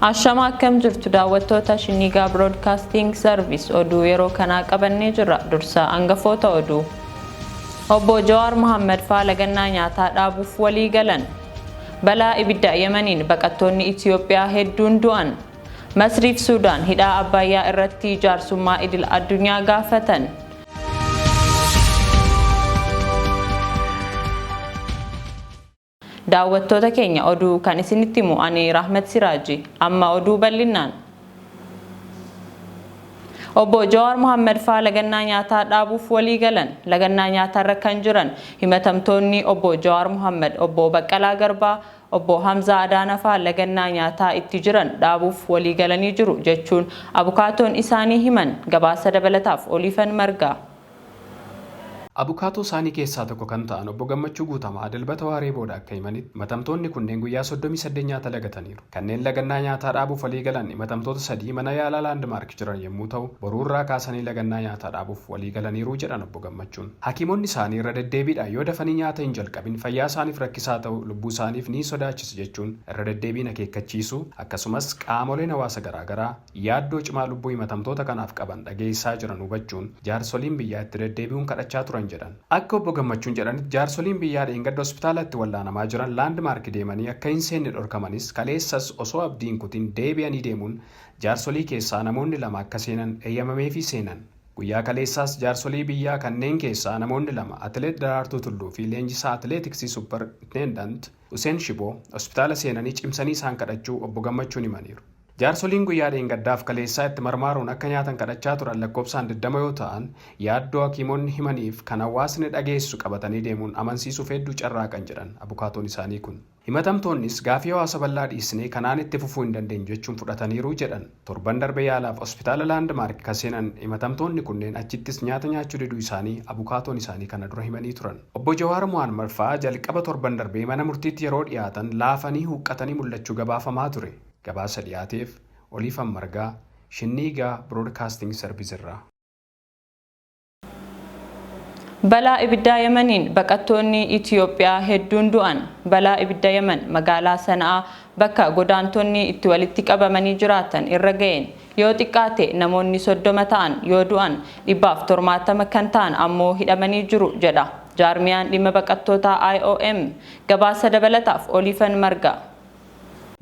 Ashama, akkam jirtu daawwattoota Shinniigaa Broadcasting Service? Oduu yeroo kanaa qabannee jirra. Dursa hangafoota oduu. Obbo Jawaar Mohaammed faa lagannaa nyaataa dhaabuuf walii galan. Balaa ibidda Yemeniin baqattoonni Itiyoophiyaa hedduun du'an. Masriif Suudaan hidhaa Abbayyaa irratti jaarsummaa idil addunyaa gaafatan. Daawwattoota keenya, oduu kan isinitti himu ani Rahmat Siraaji. Amma oduu bal'inaan. Obbo Jawaar Mohaammed faa lagannaa nyaataa dhaabuuf walii galan. Lagannaa nyaatarra kan jiran himatamtoonni Obbo Jawaar Mohaammed, Obbo Baqqalaa Garbaa, Obbo Hamzaa Adaanaa faa lagannaa nyaataa itti jiran dhaabuuf walii galanii jiru jechuun abukaatoon isaanii himan. Gabaasa dabalataaf Oliifan Margaa. Abukaatoo isaanii keessaa tokko kan ta'an Obbo Gammachuu Guutamaa Dilbata waaree booda akka himanitti, himatamtoonni kunneen guyyaa 38 nyaata lagataniiru. Kanneen lagannaa nyaataa dhaabuuf walii galan himatamtoota sadii mana yaalaa Laandmaark jiran yommuu ta'u, boruurraa kaasanii lagannaa nyaataa dhaabuuf walii galaniiru jedhan Obbo Gammachuun. Hakiimonni isaanii irra deddeebiidhaan yoo dafanii nyaata hin jalqabin fayyaa isaaniif rakkisaa ta'u, lubbuu isaaniif ni sodaachisa jechuun irra deddeebiin akeekkachiisu, akkasumas qaamoleen hawaasa garaagaraa yaaddoo cimaa lubbuu himatamtoota kanaaf qaban dhageessisaa jiran hubachuun jaarsoliin biyyaa itti deddeebi'uun kadhachaa turan jedhan. Akka Obbo Gammachuun jedhanitti, jaarsoliin biyyaa dheengadda hospitaala itti wallaanamaa jiran Laandmaark deemanii akka hin seenne dhorkamanis, kaleessas osoo abdii hin kutin deebi'anii deemuun jaarsolii keessaa namoonni lama akka seenan eeyyamameefii seenan. Guyyaa kaleessaas jaarsolii biyyaa kanneen keessaa namoonni lama, Atileet Daraartuu Tulluu fi leenjisaa atileetiksii Supparintendant Huseen Shiboo, hospitaala seenanii cimsanii isaan kadhachuu Obbo Gammachuun himaniiru. Jaarsoliin guyyaa dheengaddaaf kaleessaa itti marmaaruun akka nyaatan kadhachaa turan lakkoofsaan 20 yoo ta'an, yaaddoo hakiimonni himaniif kan hawaasni dhageessisu qabatanii deemuun amansiisuuf hedduu carraaqan jedhan abukaatoon isaanii kun. Himatamtoonnis gaafii hawaasa bal'aa dhiisnee kanaan itti fufuu hin dandeenyu jechuun fudhataniiru jedhan. Torban darbe yaalaaf hospitaala Laandmaark kan seenan himatamtoonni kunneen achittis nyaata nyaachuu diduu isaanii abukaatoon isaanii kana dura himanii turan. Obbo Jawaar Mohaammad fa'aa jalqaba torban darbee mana murtiitti yeroo dhiyaatan laafanii huuqqatanii mul'achuu gabaafamaa ture. Gabaasa dhiyaateef Oliifan Margaa, Shinniigaa Broadcasting Service irraa. Balaa ibiddaa Yemeniin baqattoonni Itiyoophiyaa hedduun du'an. Balaa ibidda Yemen magaalaa Sana'aa bakka godaantonni itti walitti qabamanii jiraatan irra ga'een yoo xiqqaate namoonni 30 ta'an yoo du'an, 170 kan ta'an ammoo hidhamanii jiru jedha jaarmiyaan dhimma baqattootaa IOM. Gabaasa dabalataaf Oliifan Margaa.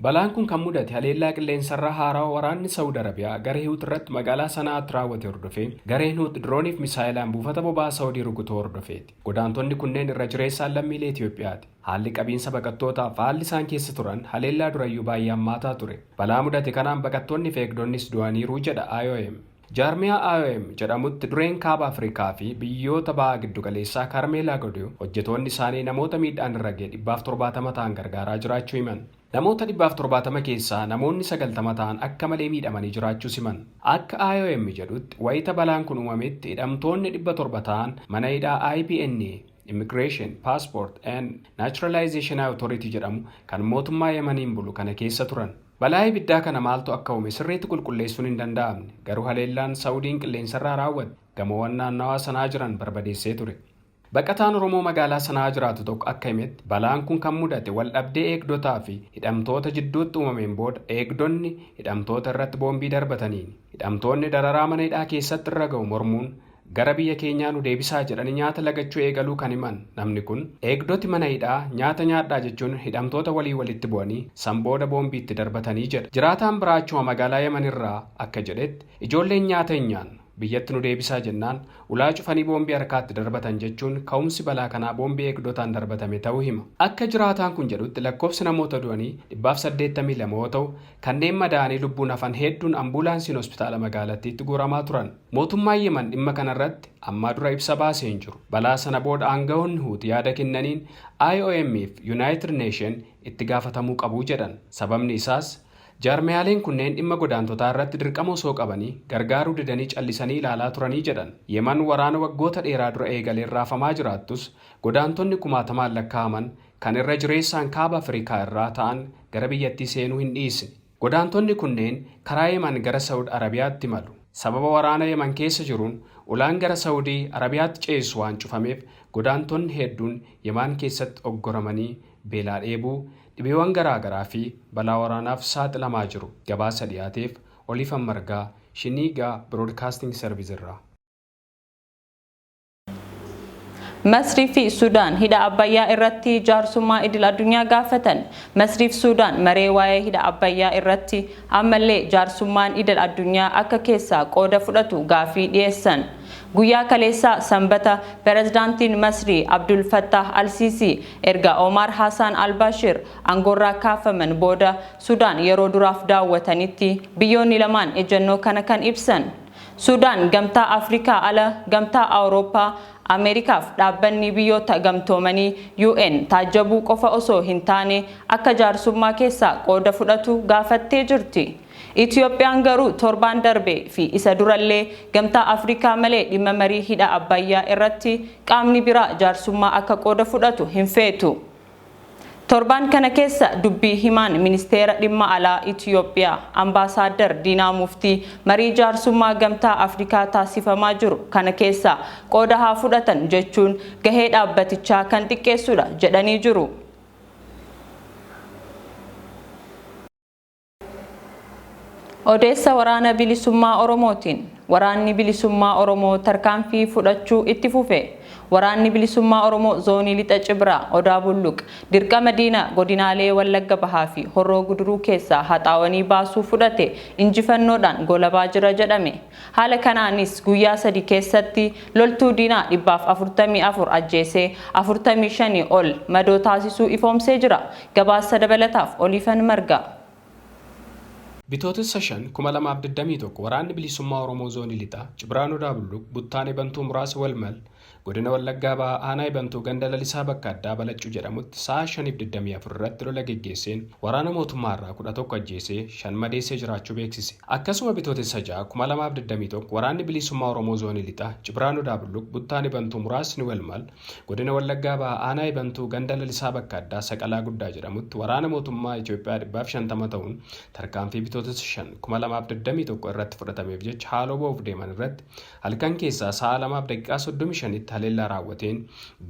Balaan kun kan mudate haleellaa qilleensarraa haarawa waraanni Sa'ud Arabiyaa garee Huut irratti magaalaa Sana'aatti raawwate hordofee gareen Huut dirooniif misaayilaan buufata boba'aa Sa'udii rukutuu hordofeeti. Godaantonni kunneen irra jireessaan lammiilee Itoophiyaati. Haalli qabiinsa baqattootaaf haalli isaan keessa turan haleellaa durayyuu baay'ee hammaataa ture. Balaa mudate kanaan baqattoonni fi eegdonnis du'aniiru jedha IOM. Jaarmiyaa IOM jedhamutti dureen Kaaba Afrikaa fi biyyoota Baha Giddugaleessaa Kaarmeelaa Godiyuu hojjetoonni isaanii namoota miidhaan irra gahe 170 ta'an gargaaraa jiraachuu himan. Namoota 170 keessaa namoonni 90 ta'an akka malee miidhamanii jiraachuus himan. Akka IOM jedhutti wayita balaan kun uumametti hidhamtoonni 700 ta'an mana hidhaa IPNA, Immigration, Passport and Naturalization Authority, jedhamu kan mootummaa Yemaniin bulu kana keessa turan. Balaa ibiddaa kana maaltu akka uume sirriitti qulqulleessuun hin danda'amne. Garuu haleellaan Sa'udiin qilleensarraa raawwatte gamoowwan naannawaa Sana'aa jiran barbadeessee ture. Baqataan Oromoo magaalaa Sana'aa jiraatu tokko akka himetti, balaan kun kan mudate waldhabdee eegdotaa fi hidhamtoota jidduutti uumameen booda eegdonni hidhamtoota irratti boombii darbataniini. Hidhamtoonni dararaa mana hidhaa keessatti irra gahu mormuun gara biyya keenyaa nu deebisaa jedhanii nyaata lagachuu eegaluu kan himan namni kun, eegdoti mana hidhaa nyaata nyaadhaa jechuun hidhamtoota waliin walitti bu'anii san booda boombii itti darbatanii jedha. Jiraataan biraa achuma magaalaa Yaman irraa akka jedhetti, ijoolleen nyaata hin nyaannu, biyyatti nu deebisaa jennaan ulaa cufanii boombii harkaatti darbatan jechuun ka'umsi balaa kanaa boombii eegdotaan darbatame ta'uu hima. Akka jiraataan kun jedhutti, lakkoofsi namoota du'anii 182 yoo ta'u, kanneen madaa'anii lubbuun hafan hedduun ambuulaansiin hospitaala magaalattiitti guuramaa turan. Mootummaan Yeman dhimma kanarratti ammaa dura ibsa baase hin jiru. Balaa sana booda aanga'oonni Huut yaada kennaniin IOM fi Yunaayitid Neeshen itti gaafatamuu qabu jedhan. Sababni isaas jaarmiyaaleen kunneen dhimma godaantotaa irratti dirqama osoo qabanii gargaaruu didanii callisanii ilaalaa turanii jedhan. Yeman waraana waggoota dheeraa dura eegaleen raafamaa jiraattus, godaantonni kumaatamaan lakkaa'aman kan irra jireessaan Kaaba Afrikaa irraa ta'an gara biyyattii seenuu hin dhiisne. Godaantonni kunneen karaa Yeman gara Sa'ud Arabiyaatti imalu. Sababa waraana Yeman keessa jiruun ulaan gara Sa'udii Arabiyaatti ceesisu waan cufameef godaantonni hedduun Yemaan keessatti oggoramanii beelaa dheebuu, Dhibeewwan garaa garaa fi balaa waraanaaf saaxilamaa jiru. Gabaasa dhiyaateef Oliifan Margaa, Shiniigaa Broadcasting Service irraa. Masrii fi Sudaan hidha Abbayyaa irratti jaarsummaa idil addunyaa gaafatan. Masrii fi Sudaan maree waa'ee hidha Abbayyaa irratti ammallee jaarsummaan idil addunyaa akka keessaa qooda fudhatu gaafii dhiyeessan. Guyyaa kaleessaa Sanbata Pireezidaantiin Masrii Abdul Fattah Al-Sisi erga Omar Hassan Al-Bashir aangoorraa kaafaman booda Sudaan yeroo duraaf daawwatanitti biyyoonni lamaan ejjennoo kana kan ibsan. Sudaan Gamtaa Afrikaa ala Gamtaa Awurooppaa, Ameerikaaf dhaabbanni biyyoota gamtoomanii UN taajjabuu qofa osoo hin taane akka jaarsummaa keessaa qooda fudhatu gaafattee jirti. Itiyoophiyaan garuu torbaan darbe fi isa durallee Gamtaa Afrikaa malee dhimma marii hidha Abbayyaa irratti qaamni biraa jaarsummaa akka qooda fudhatu hin feetu. Torbaan kana keessa dubbii himaan ministeera dhimma alaa Itiyoophiyaa Ambaasaaddar Diinaa Muftii marii jaarsummaa Gamtaa Afrikaa taasifamaa jiru kana keessa qooda haa fudhatan jechuun gahee dhaabbatichaa kan xiqqeessudha jedhanii jiru. Odeessa waraana bilisummaa Oromootiin waraanni bilisummaa Oromoo tarkaanfii fudhachuu itti fufe. Waraanni bilisummaa Oromoo zoonii lixa Cibraa Odaa Bulluq dirqama diina godinaalee Wallagga Bahaa fi Horroo Guduruu keessaa haxaawanii baasuu fudhate injifannoodhaan golabaa jira jedhame. Haala kanaanis guyyaa 3 keessatti loltuu diinaa 444 ajjeesee 45 ol madoo taasisuu ifoomsee jira. Gabaasa dabalataaf Oliifan Marga. Bitootessa 5, 2021 waraanni bilisummaa Oromoo zoonii lixaa Cibraan Odaa Bulluq Buttaan Ebantuu muraasa Walmal godina Wallaggaa Bahaa aanaa Ebantuu ganda Lalisaa bakka addaa Balaccuu jedhamutti sa'a 5:24 irratti lola geggeesseen waraana mootummaa irraa 11 ajjeesee 5 madeessee jiraachuu beeksise. Akkasuma Bitootessa 6, 2021 waraanni bilisummaa Oromoo zoonii lixaa Cibraan Odaa Bulluq Buttaan Ebantuu muraasni Walmal godina Wallaggaa Bahaa aanaa Ebantuu ganda Lalisaa bakka addaa Saqalaa Guddaa jedhamutti waraana mootummaa Itoophiyaa 150 ta'uun tarkaanfii Bitootessa 5, 2021 irratti fudhatameef jecha haaloo ba'uuf deeman irratti halkan keessaa sa'a 2:35tti haleellaa raawwateen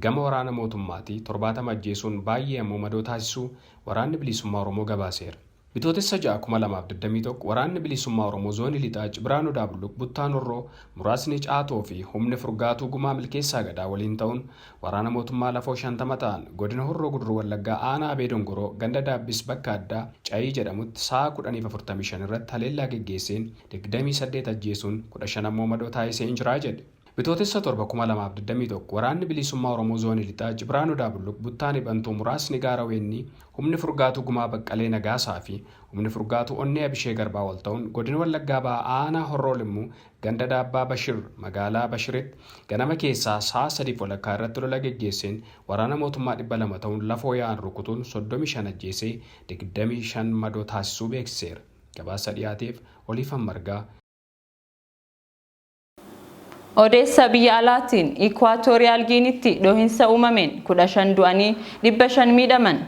gama waraana mootummaatii 70 ajjeesuun baay'ee ammoo madoo taasisuu waraanni bilisummaa Oromoo gabaaseera. Bitootessa 6, 2021 waraanni bilisummaa Oromoo zoonii lixaa Cibraan Odaa Bulluq Buttaan Horroo muraasni Caatoo fi humni furgaatuu Gumaa Milkeessaa Gadaa waliin ta'uun waraana mootummaa lafoo 50 ta'an godina Horroo Guduruu Wallaggaa aanaa Abee Dongoroo ganda Daabbis bakka addaa Cayii jedhamutti sa'a 10:45 irratti haleellaa geggeesseen 28 ajjeesuun 15 ammoo madoo taasisee jiraa jedhe. Bitootessa 7, 2021 waraanni bilisummaa Oromoo zoonii lixaa Cibraan Odaa Bulluq Buttaan Ebantuu muraasni Gaara Weennii humni furgaatuu Gumaa Baqqalee Nagaasaa fi humni furgaatuu Onnee Abishee Garbaa wal ta'uun godina Wallaggaa Bahaa aanaa Horroo Limmuu ganda Daabbaa Bashir magaalaa Bashiritti ganama keessaa sa'a 3:30 irratti lola geggeesseen waraana mootummaa 200 ta'uun lafoo yaa'an rukutuun 35 ajjeesee 25 madoo taasisuu beeksiseera. Gabaasa dhiyaateef Oliifan Margaa. Odeessa biyya alaatiin Ikwaatooriyaal Giinitti dhohinsa uumameen 15 du'anii 500 miidhaman.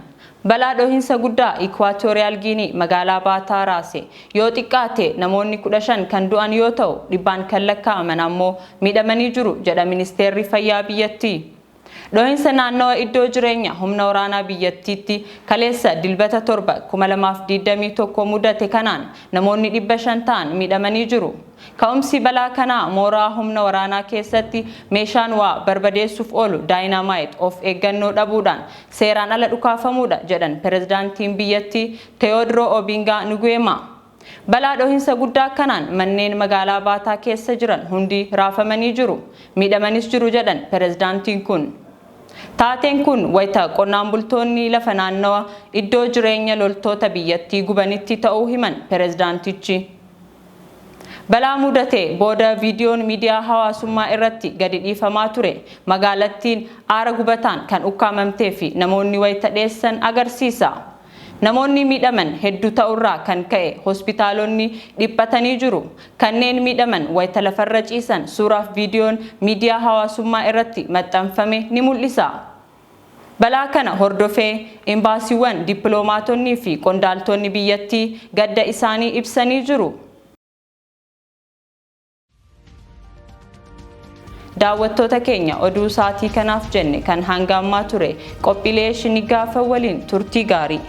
Balaa dhohinsa guddaa Ikwaatooriyaal Giinii magaalaa Baataa raase yoo xiqqaate namoonni 15 kan du'an yoo ta'u dhibbaan kan lakkaa'aman ammoo miidhamanii jiru jedha ministeerri fayyaa biyyattii. Dhohinsa naannawa iddoo jireenya humna waraanaa biyyattiitti kaleessa Dilbata 7, 2021 mudate kanaan namoonni 500 ta'an miidhamanii jiru. Ka'umsi balaa kanaa mooraa humna waraanaa keessatti meeshaan waa barbadeessuuf oolu daayinaamaayit of eeggannoo dhabuudhaan seeraan ala dhukaafamuudha jedhan pirezidaantiin biyyattii Teyoodroo Obingaa Nuguemaa. Balaa dhohinsa guddaa kanaan manneen magaalaa Baataa keessa jiran hundi raafamanii jiru. Miidhamanis jiru jedhan pirezidaantiin kun. Taateen kun wayita qonnaan bultoonni lafa naannawa iddoo jireenya loltoota biyyattii gubanitti ta'uu himan pirezidaantichi. Balaa mudate booda viidiyoon miidiyaa hawaasummaa irratti gadi dhiifamaa ture magaalattiin aara gubataan kan ukkaamamtee fi namoonni wayita dheessan agarsiisa. Namoonni miidhaman hedduu ta'urraa kan ka'e hospitaalonni dhiphatanii jiru. Kanneen miidhaman wayita lafarra ciisan suuraaf viidiyoon miidiyaa hawaasummaa irratti maxxanfame ni mul'isa. Balaa kana hordofee imbaasiiwwan, dippiloomaatonnii fi qondaaltonni biyyattii gadda isaanii ibsanii jiru. Daawwattoota keenya oduu sa'aatii kanaaf jenne kan hanga ammaa ture qophiilee Shinigaafa waliin turtii gaarii.